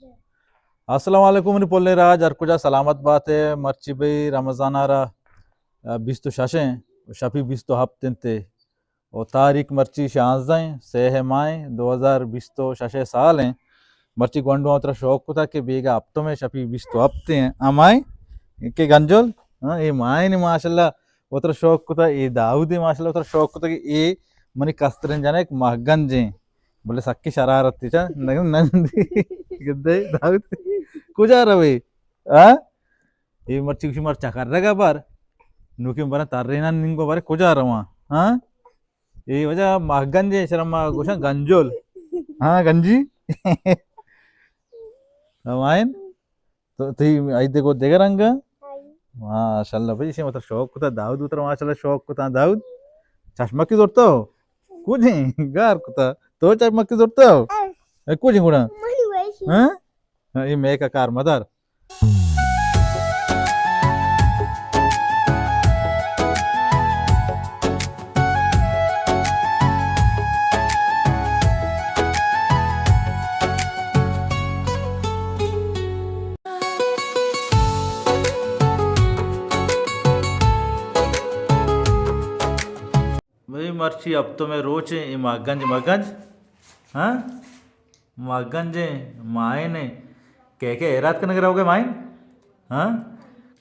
السلام علیکم منی پلیں راج، ہر کجا سلامت بات ئے۔ مرچی بھئی رمضان ءَ را، ا، بیست و شش ایں، شپی بیست و ہپت انت ئے۔ و تاریخ مرچی شانزدہ ایں، سہ ماہ ایں، دو ہزار بیست و شش سال ایں۔ مرچی گونڈو ءَ ترا شوق کتا کہ بیگا ہپتم ایں، شپی بیست و ہپت ایں، ہمائیں کہ گنجل، ہاں، اے ماہیں ماشاءاللہ وترا شوق کتا، اے داؤد ایں ماشاءاللہ وترا شوق کتا کہ اے منی کستریں جنک مہگنج ایں۔ بلے سکی شرارت ایں، چا؟ نہ، نہ، گدے داؤد۔ کجا روے؟ ہاں؟ اے مرچی گوشی مر چکر رگا بر۔ نوکیں برا تریناں نینگو برے کجا رواں؟ ہاں؟ اے وجہ مہگنج ایں، شرم ما گوشاں گنجل۔ ہاں، گنجی؟ ہمائن؟ تو تئی عید کو دگہ رنگ؟ ماشاءاللہ بھئی، شما تو شوق کتا داؤد، وترا ماشاءاللہ شوق کتا داؤد۔ چشمکی زرتا ہو؟ کجیں گار کتا؟ تو چشمکی زرتا ہو؟ اے کجیں گڑا؟ ہاں؟ ہاں، اے میکا کار مدار۔ بھئی مرچی ہپتمے روچ ایں، اے مہگنج، مہگنج، ہاں؟ مہگنج ایں، ماہین ایں۔ کئے کئے ہیرات کنگ روگ ئے ماہین؟ ہاں؟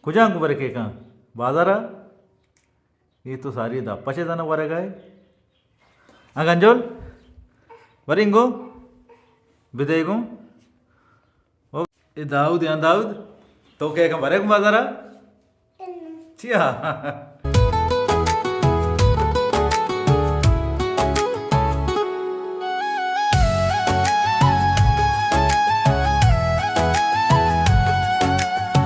کجا گوں برے کئے کن؟ بازارا؟ اے تو ساری دپ ءَ چہ زانگ ورگ ءَ ئے۔ ہاں گنجل، برے انگو، بدے گوں۔ او، اے داؤد، ہاں داؤد، تو کئے کن برے گوں بازارا؟ چیا؟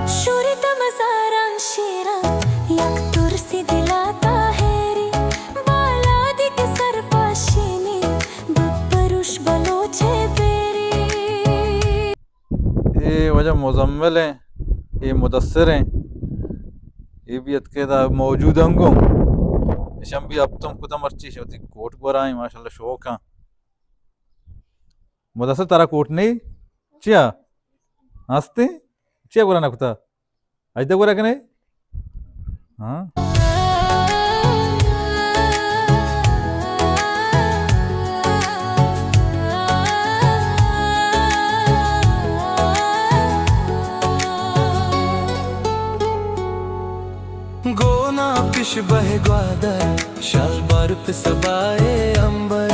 شوریت مزاراں شیراں، یک ترسی دلا تاہیری، بالادی کہ سرپاشینی، بپروش بلوچ ءِ بیری۔ اے واجہ مزمل ایں، اے مدثر ایں، اے بھی اتکے دا موجود انگو۔ اشاں بھی ہپتم کتا مرچی، اشاں وتی کوٹ گورا ایں، ماشاءاللہ شوق ایں۔ مدثر ترا کوٹ نہیں؟ چیا؟ ہستے؟ چیا گورا نہ کتا؟ اجدہ گورا کنے؟ ہاں۔ گونا پیش بہ گوادر، شل برپ سبائے امبر۔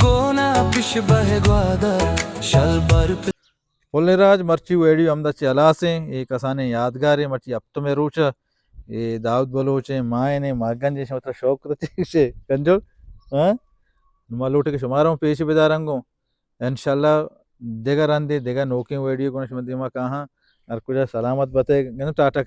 گونا پیش بہ گوادر، شل برپ۔ پلیں راج، مرچی ویڈیو ہمدا چہ ہلاس ایں۔ اے کسانیں یادگارے، مرچی ہپتمے روچ ءَ اے داؤد بلوچ ایں، ماہین ایں، مہگنج ایں، شما ترا شوق کتا چے گنجل؟ ہاں؟ ما لوٹے کہ شمارا ہوں پیش بداراں گوں۔ انشاءاللہ دگہ رندے، دگہ نوکیں ویڈیو گوں شما دیما کاہاں۔ ہر کجا سلامت بتے، گندے ٹاٹا۔